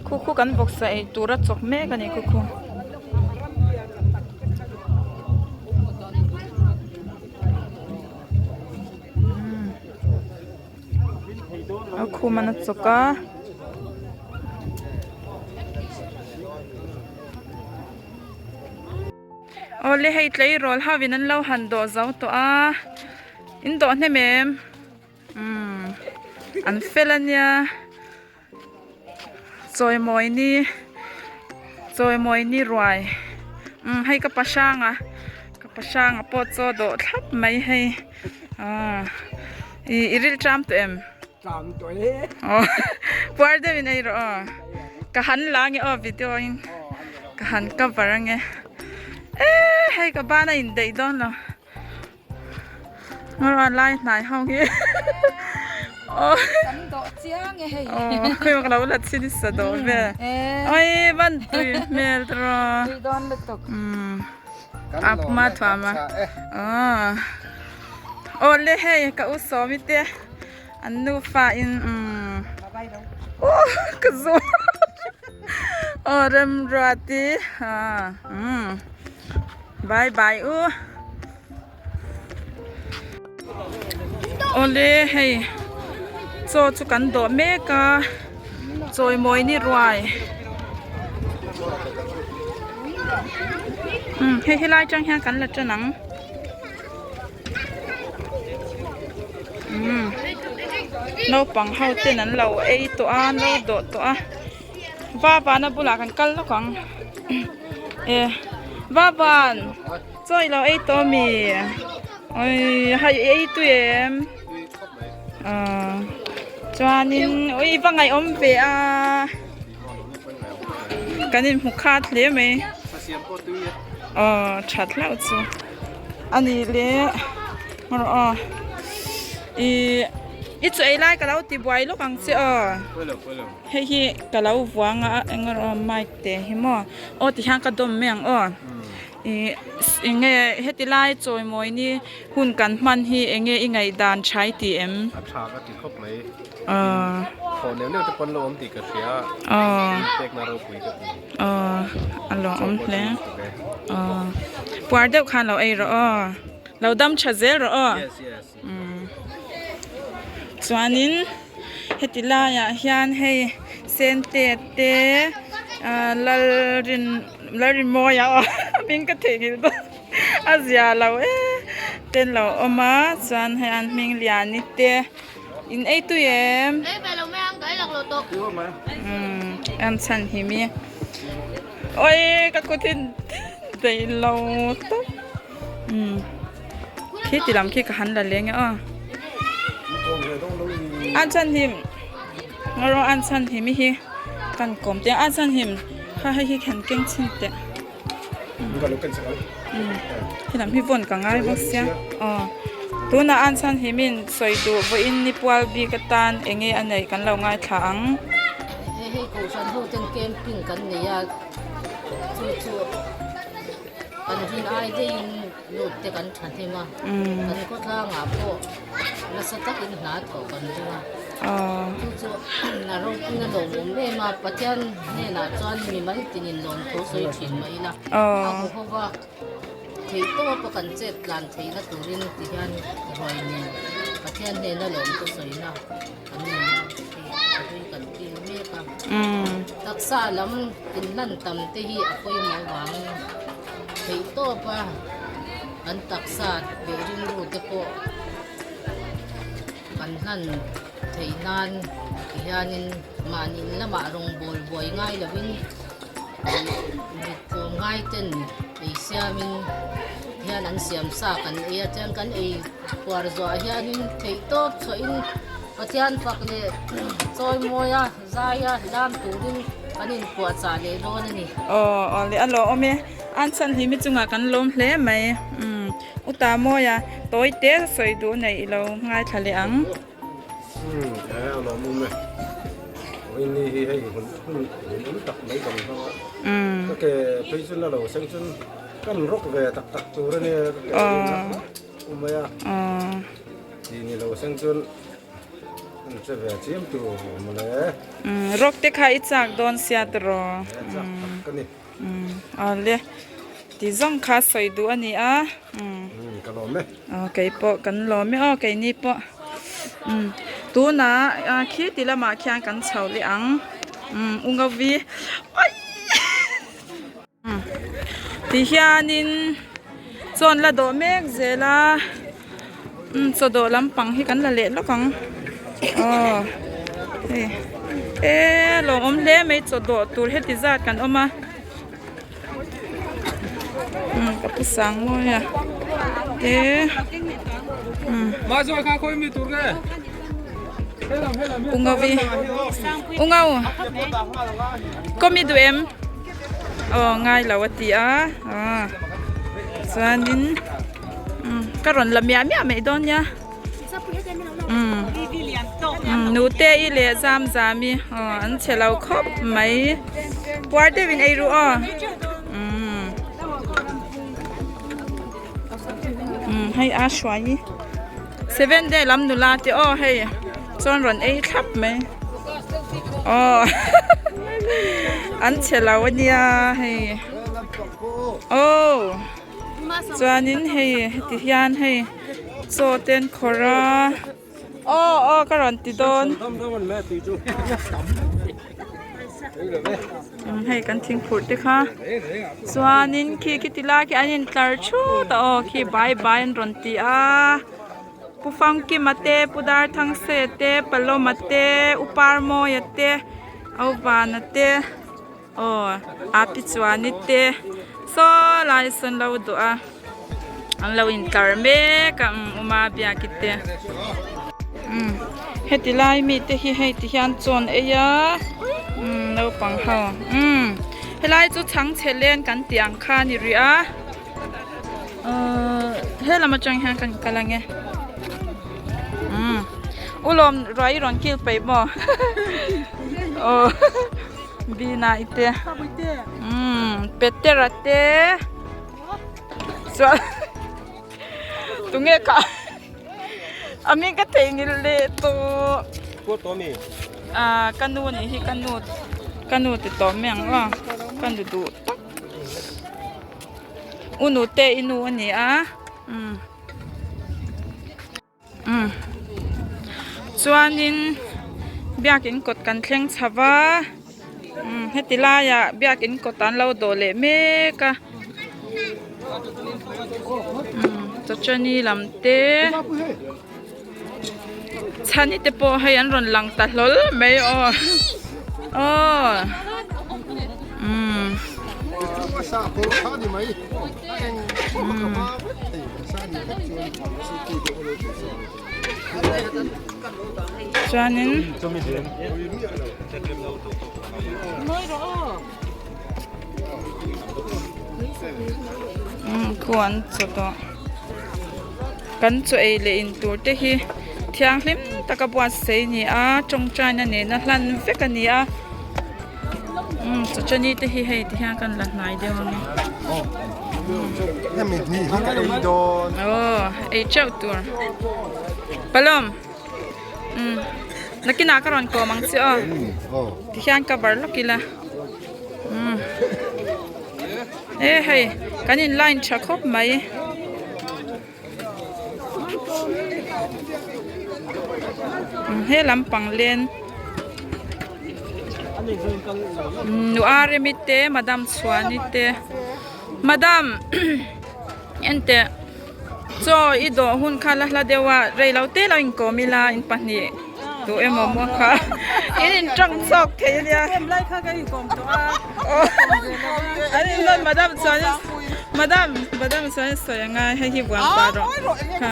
Khu khu kan vawksa ei tur a chawk mek a ni khu khu. A khum an a chawk a. Awle hei tleirawl ho in an lo han dawh zo tawh a in dawh hnem em umm an fel a nia chawimawi ni chawimawi ni ruai umm hei ka pa hranga ka pa hranga pawh chaw dawh thlap mai hei aaa ih i ril ṭam tawh em. Tlam tawh e. Aw puar deuh in ei rawh aw. Ka han la ange aw video in ka han cover ange. E hei ka ban a in daih dawn lo. Ngaw a lai hnai ho hi. Aw. Kan dawh chiang e hei. Aw khawi ka lo la chhin sa dawh vel. Oi ban tui hmel tawh. Tui dawn lutuk. Umm. Apma thuama. Aw. Aw le hei ka u sawmi te. An nufa in umm aw ka zu aw Remruati aa umm bye bye u awle hei chaw chu kan dawh mek a chawimawi ni ruai umm hei helai atang hian kan la tan ang. Umm naupang ho ten an lo ei tawh a an lo dawh tawh a vavana bulah kan kal lawk ang e vavan chaw i lo ei tawh ami awii hei i ei tui em aw chuanin ui i va ngaihawm ve a kan inhmu khat hle mai aw that hlauh chu. A nih leh rawh aw ih i chaw ei lai ka lo ti buai lawk ang che aw hei hi ka lo vuang a eng rawh aw mic te hi maw aw ti hian ka dawm mai ang aw ih eng nge heti lai chawimawi ni hun kan hman hi eng nge i ngaihdan tha i ti em? A tha ka ti khawp mai thaw neuh neuh te pawn lo awm tih ka hria inpekna ropui ka ti. Aw a lawmawm hle aw puar deuh khan lo ei rawh aw lo dam tha zel rawh aw umm chuanin heti laiah hian hei sente te ah lalrin lalrinmawia aw hming ka theihnghilh dawn a zia lo e ten lo awm a chuan hei an hming liani te. In ei tui em? Umm em chhan hi mi. Oi ka kut hi daih lo tawp. Umm khi ti lam khi ka han la leng e aw. An chhan him ngarawh an chhan him hi kan kawm te an chhan him kha hei hi khan keng chhin teh. He lam hi vawn ka ngai bawk sia aw tunah an chhan hi min sawi duh vawiin ni pual bik atan eng nge a neih kan lo ngaithla ang. Hei hei kohhran ho ten camping kan nei a chu chu kan rin ai deihin lut te kan tha hnem a kan khawtlangah pawh nasa takin hna thawh kan ring a. Chu chu a ropui a lawmawm em a, Pathian hnenah chuan mimal tinin lawmthu sawi thin mah ila, a haw ho va theih tawp a kan chet tlan theihna turin ti hian ruai nen Pathian hnena lawmthu sawina kan nei a, hei a hlui kan kil mek a. Taksa lam inhlan tam te hi a pawimawh avangin theih tawp a kan taksa leh rilru te pawh Kan hlan theih nan ti hianin mahni lamah rawngbawl buai ngai lovin mit tlawm ngai ten ei siamin hian an siam sa kan ei a chuan kan ei puar zuah hianin theih tawp chhuahin Pathian fak leh chawimawi a zai a lam turin kan inpuahchah leh dawn a ni. Aw aw leh a lawm awm e. An chhan hlimi chungah kan lawm hle mai. Umm Uta Mawia tawi te sawi duh neih i lo ngaithla leh ang. Umm he a lawm awm e. Vawiin ni hi hei hun hun hun awm tak mai kan hmang a. Ka ke phei chu na lo seng chun kan rawk ve tak tak tur a nia ka ke hi na u mai a. Ti ni lo seng chun. Che ve chiam tur mawle. Rawk te kha i chak dawn sia tiraw. Chak tak ka ni. Awle ti zawng kha sawi duh a ni a. Ka lawm e. Aw kei pawh kan lawm e aw keini pawh. Tunah khi ti lamah khian kan chho leh ang. Ungavi. Ti hianin chawn la dawh mek zel a umm chaw dawh lampang hi kan la leh lawk ang aw hei eee lawmawm hle mai chaw dawh tur heti zat kan awm a umm ka pu sang mawi a te umm ungawi ungaw kawmi duh em. Aw ngai lo a ti a aw chuanin umm ka rawn la miah miah mai dawn nia umm umm nute i leh zam zam i aw an chhe lo khawp mai puar deuhin ei ru aw umm umm hei a hruai hi seven day lam nula te aw hei chuan rawn ei thlap mai aw an chhe lo a nia hei aw chuanin hei heti hian hei chaw te an khawrh a aw aw ka rawn ti dawn hei kan thingphurh te kha chuanin khi khi ti lai khi an intlar thut a aw khi bai bai an rawn ti a. Pu Famkima te, Pu Darthangse te, Paloma te, U Parmawia te, Auvana te, aw Api Chuani te saw lai sawn lo duh a an lo intlar mek a umm Uma Biaki te umm heti lai mite hi hei ti hian chawn ei a umm naupang ho umm helai chu chhangchhe len kan tih ang kha a ni rih a. Ahh helam atang hian kan kal ange umm u lawm ruai i rawn kil peih maw aw bina i te umm petera te chuan tunge kha a hming ka theihnghilh leh tawh ah ka nu nih hi ka nu ka nu ti tawh mai ang aw ka nu duh tak. U nute i nu a ni a umm umm chuanin biakin kawt kan thleng chho va umm heti laiah biakin kawt an lo dawh leh mek a umm chawchani lam te chhani te pawh hei an rawn lang ta hlawl mai aw aw umm chuanin umm khu an chaw tawh. Kan chaw ei leh in tur te hi thianghlim taka buatsaih a ni a tawngtaina nena hlan vek a ni a umm chawchani te hi hei ti hian kan la hnai deuh ang e aw ei teuh tur palawm umm nakinah ka rawn kawm ang che aw ti hian cover lawk ila umm e hei kan in line tha khawp mai. He lampang len nu Aremi te madam Chhuani te madam enteh chaw i dawh hun kha la hla deuh a rei lo te lo inkawm ila in pahnih duh emaw maw kha in intang chawk thei ania an inlawn madam chuan Madam, madam chuan sawi a ngai hei hi buan pah rawh kha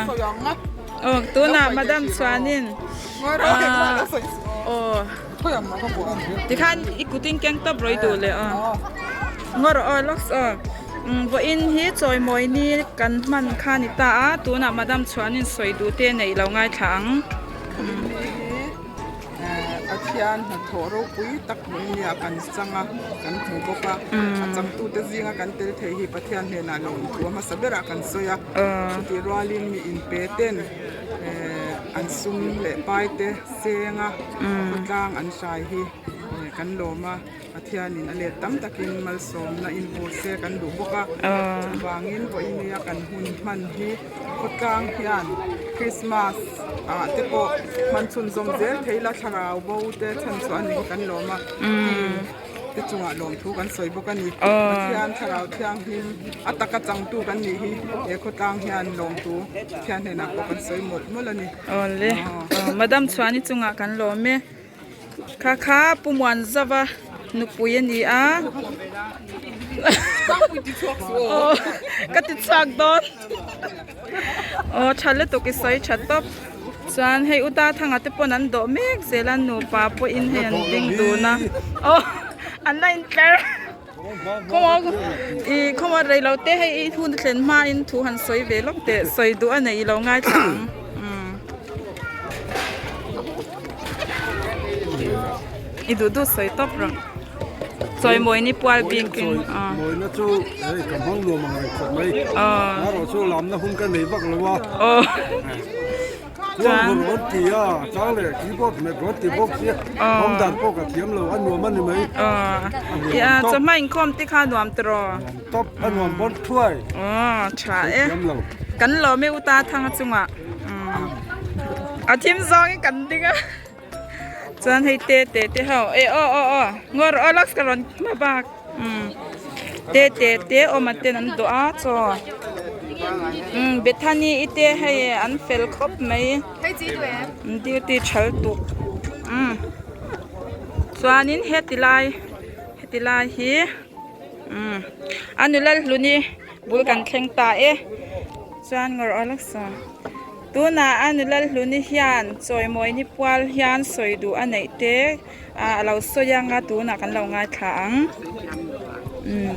aw tunah madam chuanin aaa aw tikhan i kutin keng tawp rawih duh leh aw ngaw rawh aw lawks aw umm vawiin hi chawimawi ni kan hman kha ni ta a tunah madam chuanin sawi duh te neih lo ngaithla ang. Pathian hnathawh ropui tak hmuh nia kan chang a, kan hmu bawk a. A changtute zinga kan tel thei hi Pathian hnenah lawmthu a hmasa berah kan sawi a. Chutih rualin mi inpe ten. an sum leh pai te seng a khawtlang an hrai hi kan lawm a Pathianin a let tam takin malsawmna in hmu se kan duh bawk a chuvangin vawinia kan hun hman hi khawtlang hian Christmas ah te pawh hman chhunzawm zel thei la thlarau bo te chhan chhuah a ni hi kan lawm a team te chungah lawmthu kan sawi bawk a ni Pathian thlarau thianghlim a taka changtu kan nih hi he khawtlang hian lawmthu Pathian hnenah pawh kan sawi mawlh mawlh a ni. Awle Madam Chhuani chungah kan lawm e. Kha kha Pu Muanzava nupui a ni a aw ka ti chhuak dawn aw tha lutuk i sawi tha tawp chuan hei u Dathanga te pawn an dawh mek zel a nupa pawhin hei an ding dun a aw an la intlar khaw ih khaw rei lo te hei i hun thlen hmain thu han sawi ve lawk teh sawi duh a neih lo ngaithla ang umm i duh duh sawi tawp rawh chawi mawi ni pual bik in aw mawina chu hei ka hmang nuam ang reng khawp mai erawh chu lamna hun ka nei vak lo a aw. Chuan rawn ti a, chang leh keyboard hmet rawn ti bawk sia, awm dan pawh ka thiam lo, a nuam a ni mai. A nuam tawp. Chawhma inkhawm te kha a nuam tawh. Nuam tawp, a nuam bawn thuai. Aw, tha e. Kan lawm e u ta thanga chungah. A thim zawngin kan ding a. Chuan hei te te te ho, e aw aw aw, ngawr aw lawk ka rawn hma bak. Te te te awm a ten an dawh a chaw Bethany i te hei an fel khawp mai duty thal tuk chuanin heti lai heti lai hi a nula hluni bul kan thleng ta e chuan ngawr aw lawk saw. Tunah a nula hluni hian chawimawi ni pual hian sawi duh a neih te a lo sawi anga tunah kan lo ngaithla ang umm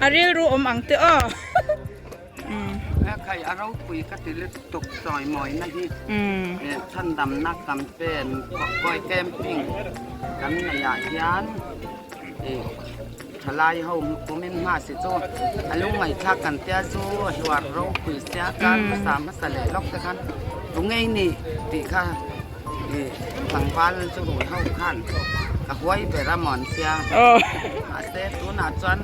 a rilru awm ang te aw umm. Khai a ropui ka ti lutuk chawimawina hi chhandamna campaign kawi camping kan neih ah hian ih thalai ho kumin hma si chu a lungngaihthlak kan tia chu a hluar ropui sia kar hmasa hmasa leh lawk te khan tunge i nih tih kha. Tlangval chu rui ho khan ka huai ber a mawn sia mahse tunah chuan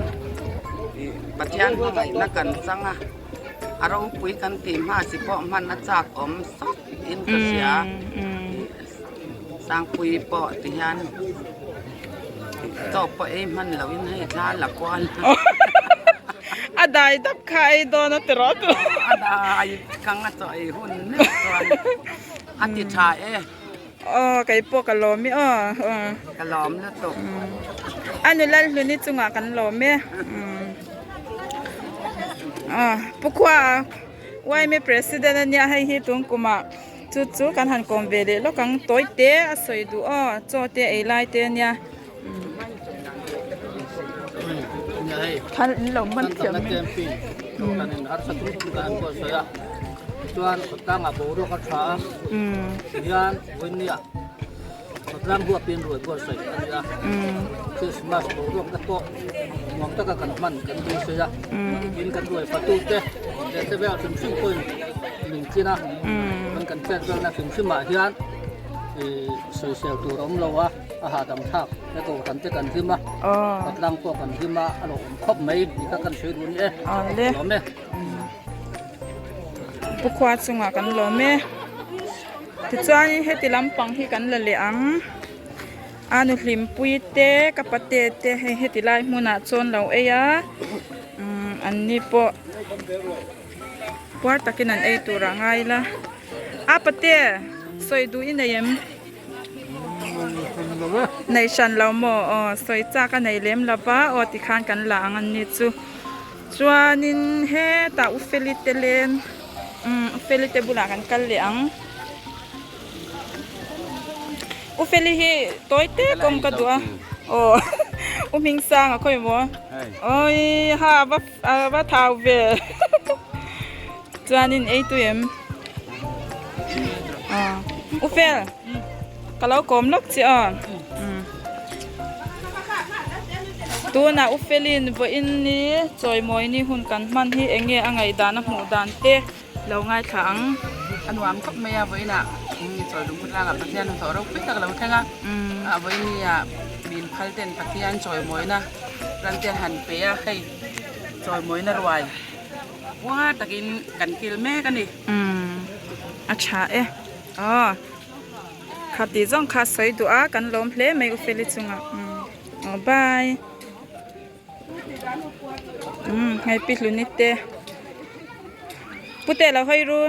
Pathian hmangaihna kan chang a a ropui kan tih hma chi pawh hman a chak awm sawt in ka hria Sangpui pawh ti hian chaw pawh ei hman loh in hei thla la kual a dai dap kha ei dawn a ti rawh a dai vek ang a chaw ei hun meuh chuan. A ti tha e. Aw kei pawh ka lawm e aw. Ka lawm lutuk. A nula hluni chungah kan lawm e. Aw Pu Khua YMA President a nia hei hi tun kumah chu chu kan han kawm ve leh lawk ang tawi te a sawi duh aw chaw te ei lai te a nia. Thal in lo man thiam e. Chuan khawtlangah boruak a tha a, tihian vawinia khawtlang huapin ruai buatsaih a ni a, Christmas boruak te pawh nuam taka kan hman kan beisei a, tin kan ruai fatute leh te vel hrim hrim pawhin min tlin a, chuan kan chet velna hrim hrimah hian ih sawisel tur a awm lo a. A hahdam thlak he kohhran te kan hlim a, khawtlang pawh kan hlim a, a lawmawm khawp mai tih kha kan sawi duh a ni e. Lawm e. Pu khua chungah kan lawm e. Tichuanin heti lampang hi kan la leh ang. A nu hlimpui te ka pate te hei heti lai hmunah chuan lo ei a, an ni pawh puar takin an ei tur ah ngai ila. A pate sawi duh i nei em? Nei hran lo maw aw sawi chak a nei lem lo va aw tikhan kan la ang an ni chu chuanin hetah u feli te len umm u feli te bulah kan kal leh ang u feli hi tawi tek awm ka duh a aw u hming sang a khawi maw awii ha va va thau ve Chuanin ei tui em? Aw U Fel ka lo kawm lawk che aw. Tunah U Felin vawiin ni chawimawi ni hun kan hman hi eng nge a ngaihdan a hmuh dan te lo ngaithla ang. A nuam khawp mai a, vawiinah Chawlhdum khawtlangah Pathian hnathawh ropui tak a lo thleng a, vawiinniah min phal ten Pathian chawimawina ran te an han pe a, hei chawimawina ruai puar takin kan kil mek a ni. A tha e. Aw kha tih zawng kha sawi duh a kan lawm hle mai U Feli chungah. Aw bye. Umm hei pi hluni te pute lo hawi ru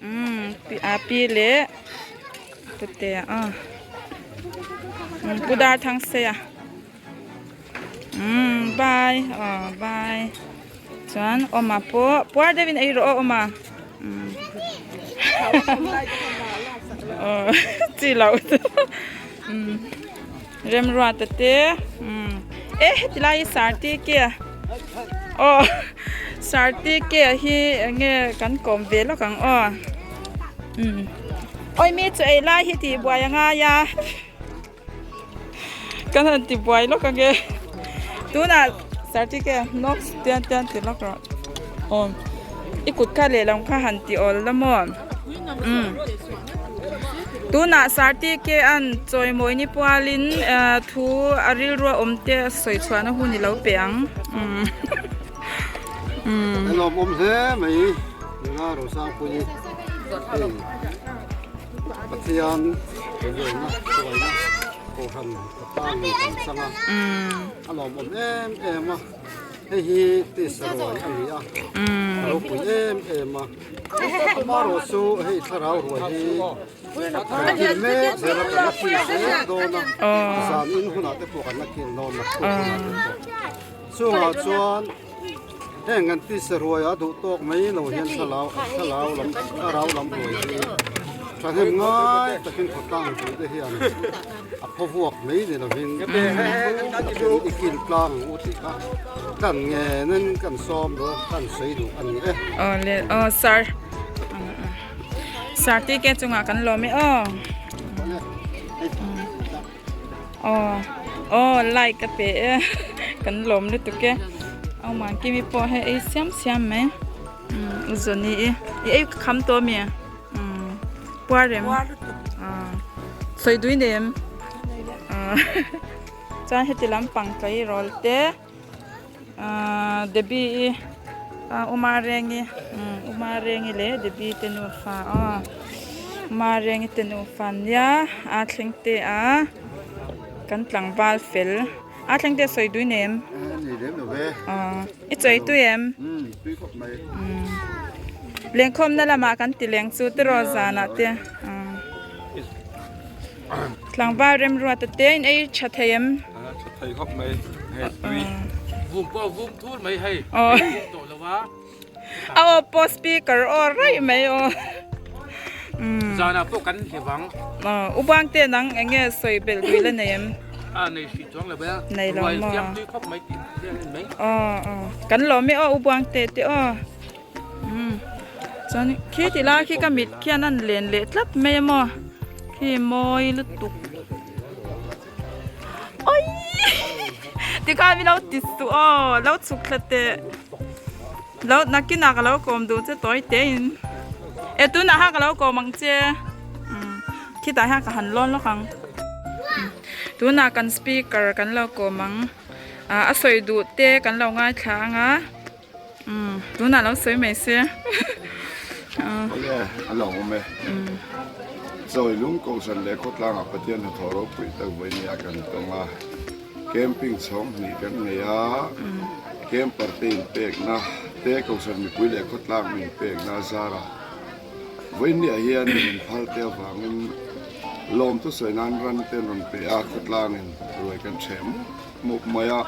umm a pi leh pute a umm pu dar thang sei a umm bye aw bye chuan awma pawh puar deuhin ei rawh aw awma umm aw chi loh umm. Remruata te umm e heti lai hi sarti ke aw sarti ke hi eng nge kan kawm ve lawk ang aw umm awi mi chu ei lai hi tih buai a ngai a kan han ti buai lawk ang e tunah sarti ke nox tian tian ti lawk rawh aw i kut kha lehlam kha han ti awl la maw umm. Tunah Sarti ke an chawimawi ni pualin thu a rilrua awm te a sawi chhuahna hun i lo pe ang. A lawmawm hle mai nula Rosangpuii hei Pathian chawimawi hruaina Kohhran Patlang ni kan chang a, a lawmawm em em a, hei hi tisa ruai a ni a, a ropui em em a. Amaherawh chu hei thlarau ruai hi kan kil mek zel a, kan la kil zel dawn a, zan in hunah te pawh kan la kil dawn a, khuk hunah te pawh. Chungah chuan heng kan tisa ruai a duh tawk mai lo hian thlarau thlarau lam thlarau lam ruai hi thahnem ngai takin khawtlang mipui te hian a phaw vuak mai ni lovin i kil tlang ang u tih kha kan ngenin kan sawm duh a, kan sawi duh a ni e. Aw le aw sir sir tih ke chungah kan lawm e aw aw aw like a pe e kan lawm lutuk e aw mahkimi pawh hei ei siam siam mai u zawni i ei kham tawh ami. Puarem sawi dui nem chuan heti lampang tleirawl te Debbie i Uma Rengi Uma Rengi leh Debbie te nufa aw Uma Rengi te nufa nia a thleng te a kan tlangval fel a thleng te sawi dui nem i chawi tui em. Lengkhawmna lamah kan ti leng chu tiraw zanah te tlangval remruata te in ei tha thei em? Tha thei khawp mai hei tui vum pawh vum thur mai hei vum tawh lo a a aw pawh speaker aw raih mai aw zanah pawh kan hre vang u Buangte nang eng nge sawi belh duih la nei em? A nei hrih chuang lo ve a nei lo maw siam tui khawp mai tih vel a ni mai aw kan lawm e aw u Buangte te aw. Umm chuan khi ti lai khi ka mit khian an len leh tlat mai a maw khi mawi lutuk awii tikhan mi lo ti suh aw lo chhuk thla teh lo nakinah ka lo kawm duh che tawi te in e tunah khan ka lo kawm ang che umm khitah hian ka han lawn lawk ang tunah kan speaker kan lo kawm ang ah a sawi duh te kan lo ngaithla ang a. Umm tunah lo sawi mai se. Awle a lo awm e. Chawi lung kohhran leh khawtlangah Pathian hnathawh ropui tak vawinia kan tawng a. Camping chhawng hnih kan nei a, camper te inpekna te kohhran mipui leh khawtlang inpekna a zarah vawinia hian min phal te avangin lawmthu sawi nan ran te an rawn pe a, khawtlangin ruai kan ṭheh mup mup mai a.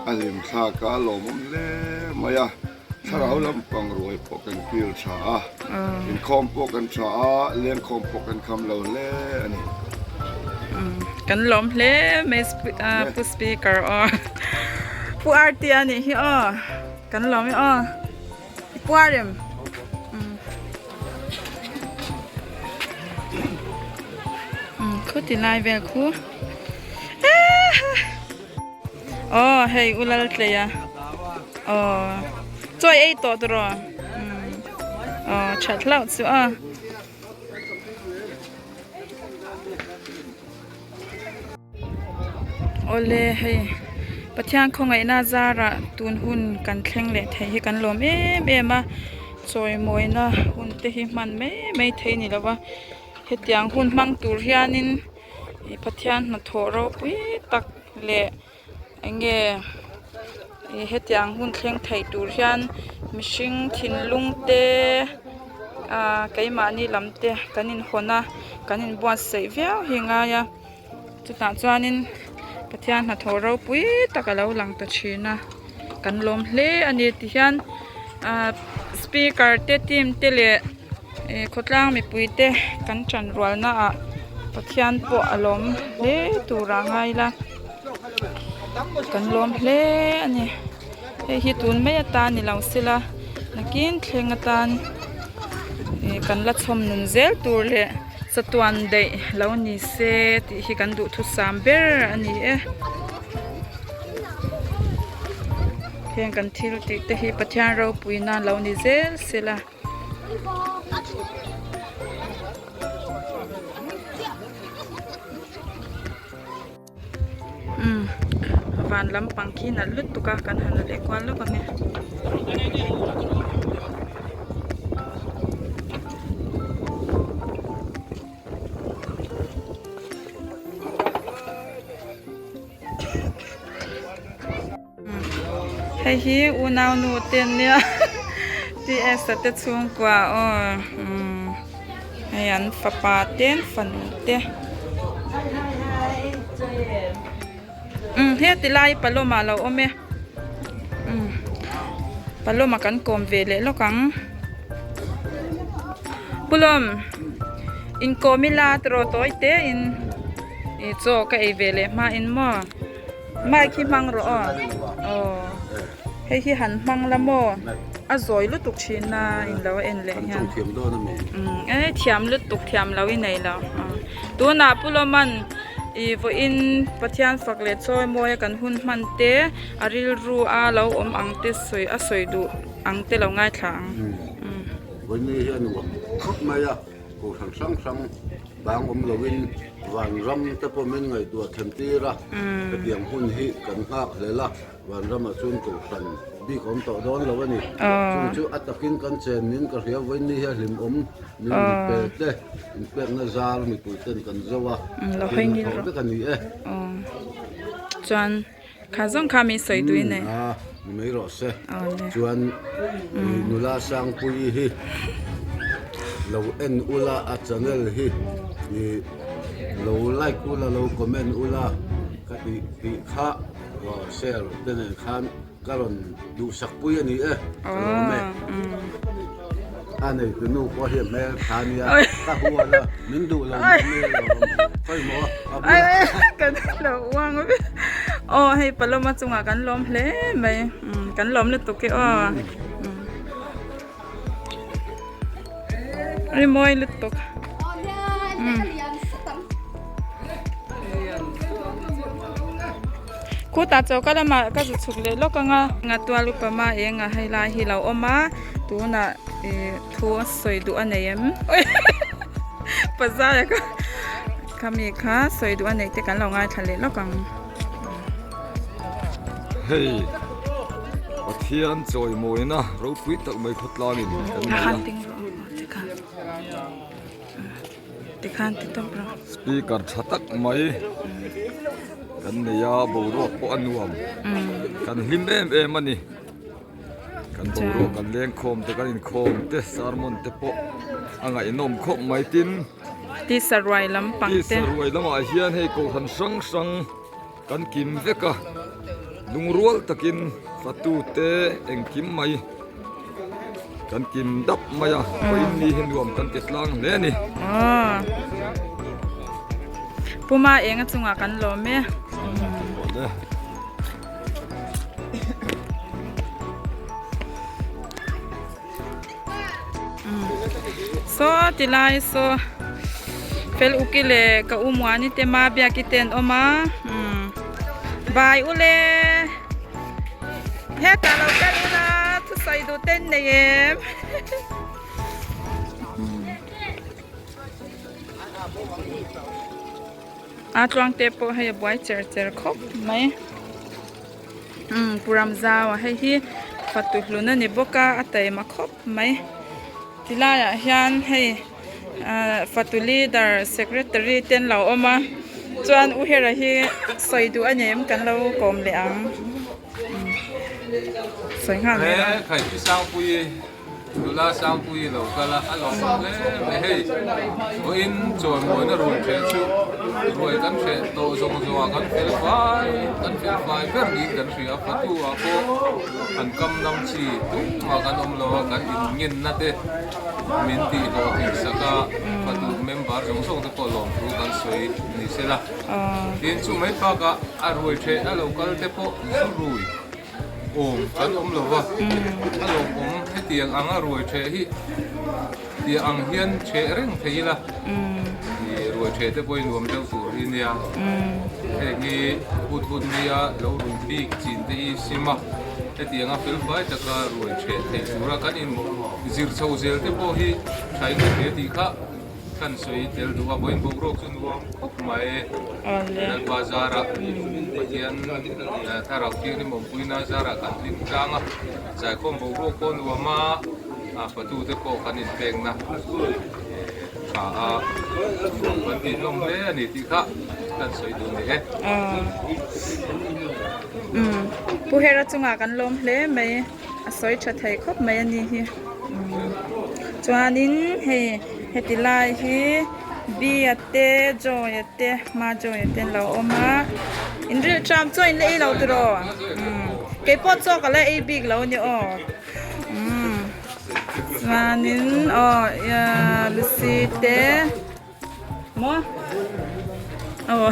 A hlim thlak a lawmawm hle mai a, thlarau lampang ruai pawh kan kil tha a, inkhawm pawh kan tha a, lengkhawm pawh kan kham lo hle a ni. Kan lawm hle mai Pu Speaker aw. Pu RT a nih hi aw, kan lawm e aw. I puar em? Khu ti lai vel khu. Aw hei u lal tlei a aw chawi ei tawh tawh rawh aw that hlauh chu a. Awle hei Pathian khawngaihna zarah tun hun kan thleng leh thei hi kan lawm em em a chawimawina hun te hi hman mai mai thei ni lova hetiang hun hmang tur hianin ih Pathian hnathawh ropui tak leh eng nge ih hetiang hun thleng thei tur hian mihring thinlung te ah keimahni lam te kan inhawn a kan inbuatsaih viau hi a ngai a chutah chuanin Pathian hnathawh ropui tak a lo lang ta thin a kan lawm hle a ni tihian ah speaker te team te leh ih khawtlang mipui te kan tan rual naah Pathian pawh a lawm hle tur ah ngai ila kan lawm hle a ni hei hi tun mai atan ni lo sela nakin thleng atan ih kan la chhawm nun zel tur leh chatuan daih lo ni se tih hi kan duhthusam ber a ni e heng kan thil tih te hi Pathian ropui nan lo ni zel sela. Umm van lampang khi nalh lutuk a kan han la leh kual lawk ang e. Hei hi unau nu te an nia TS a te chhungkua aw umm hei an fapa te an fanu te umm heti lai Paloma a lo awm e umm Paloma kan kawm ve leh lawk ang Pulawm inkawm ila tiraw tawi te in ih chaw ka ei ve leh hma in maw. Mic hi hmang rawh aw aw hei hi han hmang la maw a zawi lutuk thin a in lo en leh hian umm e thiam lutuk thiam lo i nei lo tunah Pu Lawman ih vawiin Pathian fak leh chawi mawi a kan hun hman te a rilru a lo awm ang te sawi a sawi duh ang te lo ngaithla ang. Vawiin hian uam khawp mai a. Kohhran hrang hrang bang awm loin vanram te pawh min ngaihtuah them tir a, hetiang hun hi kan nghak hlel a, vanramah chuan kohhran bik awm tawh dawn lo a ni. Chung chu a takin kan chen nin ka hria vawiin hi a hlimawm min pe te inpekna zar mipui ten kan zo a, hlim hnathawh vek a ni e. Chuan kha zawng kha min sawi duin e. A ni mai rawh se. Chuan nula Sangpuii hi lo en ula a channel hi lo like ula lo comment ula ka tih tih kha share te nen khan ka rawn duhsak pui a ni e ka lawm e. A neitu nu pawh hi a hmel tha nia ka hual a min duh lo mai mai alawm pawimawh a bulah. Kan lo uang viau aw hei Paloma chungah kan lawm hle mai kan lawm lutuk e aw rimawi lutuk. Khutah choka lamah ka zu chhuk leh lawk ang a. Nga tual upa ma eng a hei lai hi lo awm a tunah ih thu a sawi duh a nei em pazar a khami kha sawi duh a neih te kan lo ngaithla leh lawk ang. Hei Pathian chawimawina ropui tak mai khawtlangin kan nei a. Tikhan ti tawp rawh. Speaker tha tak mai kan nei a boruak pawh a nuam kan hlim em em a ni kan boruak kan lengkhawm te kan inkhawm te sermon te pawh a ngaihnawm khawp mai tin tisa ruai lam pang te tisa ruai lamah hian hei kohhran hrang hrang kan kim vek a lungrual takin fatu te engkim mai kan kim dap mai a vawiin ni hi nuam kan ti tlang hle a ni. Puma enga chungah kan lawm e. Saw tilai saw fel uki leh ka u muani te ma biaki te an awm a vai ule hetah lo kal ula thusawi duh te an nei em. A tluang te pawh hei a buai cher cher khawp mai umm pu Ramzau a hei hi fatu hlun a ni bawk a a taima khawp mai tilai ah hian hei ahh fatu leader secretary te an lo awm a chuan u Hera hi sawi duh a ni em kan lo kawm leh ang sawi nghal mai rawh. Nula Sangpuii lo kal a, a lawm hle mai. Hei, vawiin chawimawi ruai hreh chu ruai kan hreh tawh zawng zawngah kan fel fai, kan fel fai ber niin kan hria. Fatu ah pawh an kam nam chi tumah kan awm lo a, kan inngenna te min tih hlawhtlin sak a, fatu member zawng zawng te pawh lawmthu kan sawi ni sela. Tin, chu mai bakah a ruai hreh a lo kal te pawh zu rui. Awm kan awm lo va, a lawmawm hetiang anga ruai ṭheh hi tiah ang hian ṭheh reng thei ila, i ruai ṭheh te pawh hi nuam deuh tur hi nia. Heng hi hut hut nia lo rui bik chin te hi sim a, hetianga felfai taka ruai ṭheh theih tura kan in zir chho zel te pawh hi ṭhain ka hria tih kha. Kan sawi tel duh a, vawiin boruak chu nuam khawp mai. Lalpa zarah Pathian thlarau thianghlim awmpuina zarah kan hlim tlang a, zaikhawm boruak pawh nuam a, fatute pawh kan inpekna tha a, nuam kan tih hlawm hle a ni tih kha kan sawi duh ni e. Pu Hera chungah kan lawm hle mai. A sawi tha thei khawp mai a ni hi chuanin hei heti lai hi bia te joy a te hma joy a te an lo awm a in ril tram chuan in la ei lo tiraw keipawh chaw ka la ei bik lo a ni aw chuanin aw lucy te. Maw? Aw.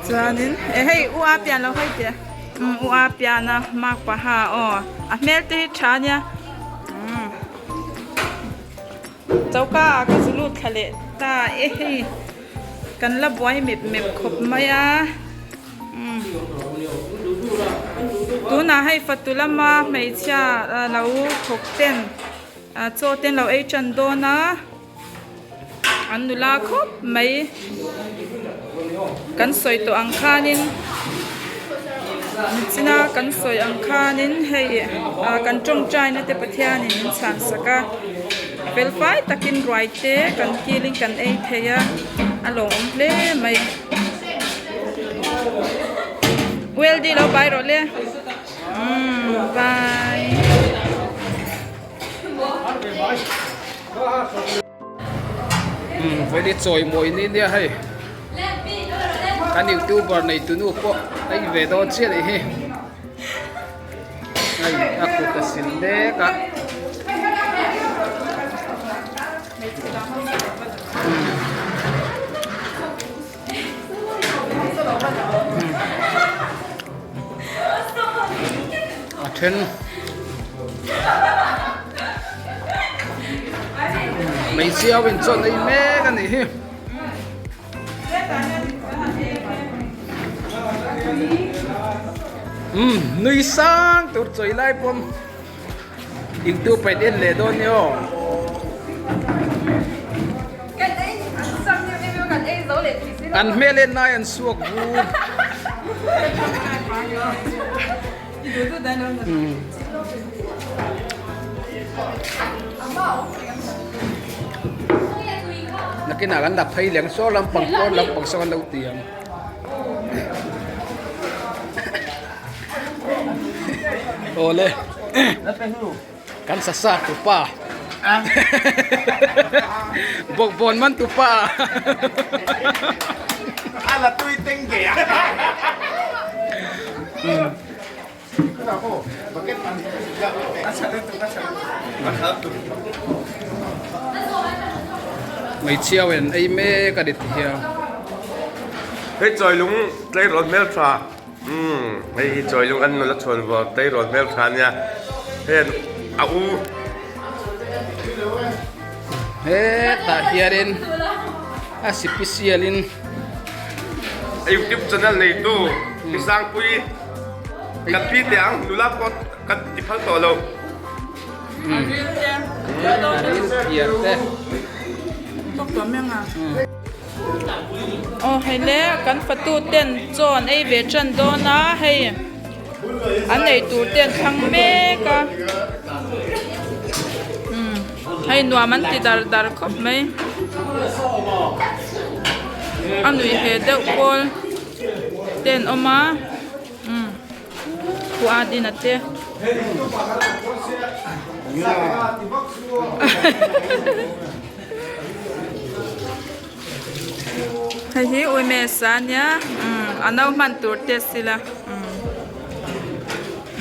Chuanin e hei u a pian lo hei teh. Um u a pian a mak paha aw. A hmel te hi tha ania. Um. Choka ah ka zu lut thla leh ta e hei. Kan la buai mep mep khawp mai a. Um. Tunah hei fatu lama hmeichhia lo thawk ten chaw te an lo ei tan dawn a. An nula khawp mai. Kan sawi tawh ang khanin nichina kan sawi ang khanin hei ah kan tawngtaina te Pathianin min chhan sak a fel fai takin ruai te kan kilin kan ei thei a a lawmawm hle mai. Weldy lo bai rawh le umm bye. Vawini chawi mawi ni nia hei kan youtuber nei tunu pawh a in ve dawn chiah anih hi hei a kut a sil mek a. A then hmeichhia ho in chuan ei mek a nih hi. Umm nui sang tur chawi lai pawn youtube ah in en leh dawn nia aw. An hmel en lai an suak vur. Nakinah kan la phei leh ang saw lampang pawn lampang saw an lo ti ang. Awle kan sasa tupa bawkbawn man tupa Hmeichhia ho in ei mek a ni ti hian. Hei Chawilung tleirawl hmeltha umm hei hi Chawilung an nula chhuan vawr tleirawl hmeltha ania hei a u. Hetah hianin a sipisial in. Youtube channel neitu Pi Sangpuii kan pi teh ang nula pawh kan ti phal tawh lo. A ril piar te. Aw hei le kan fatu ten chaw an ei ve tan dawn a hei an ei tur te an thlang mek a umm hei nuam an ti dar dar khawp mai a nuih he deuh pawl te an awm a umm. Khua din a che. Hei hi uimesa a nia a no hman tur te si la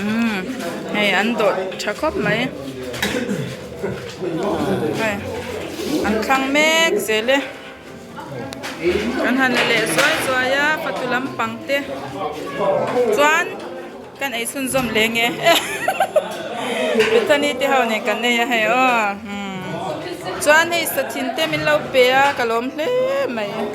umm hei an dawh tha khawp mai hei an thlang mek zel e. Kan han la leh zuai zuai a fatu lampang te chuan kan ei chhunzawm leh nge Bethany te ho nen kan nei a hei aw chuan hei sathin te min lo pe a ka lawm hle mai aw.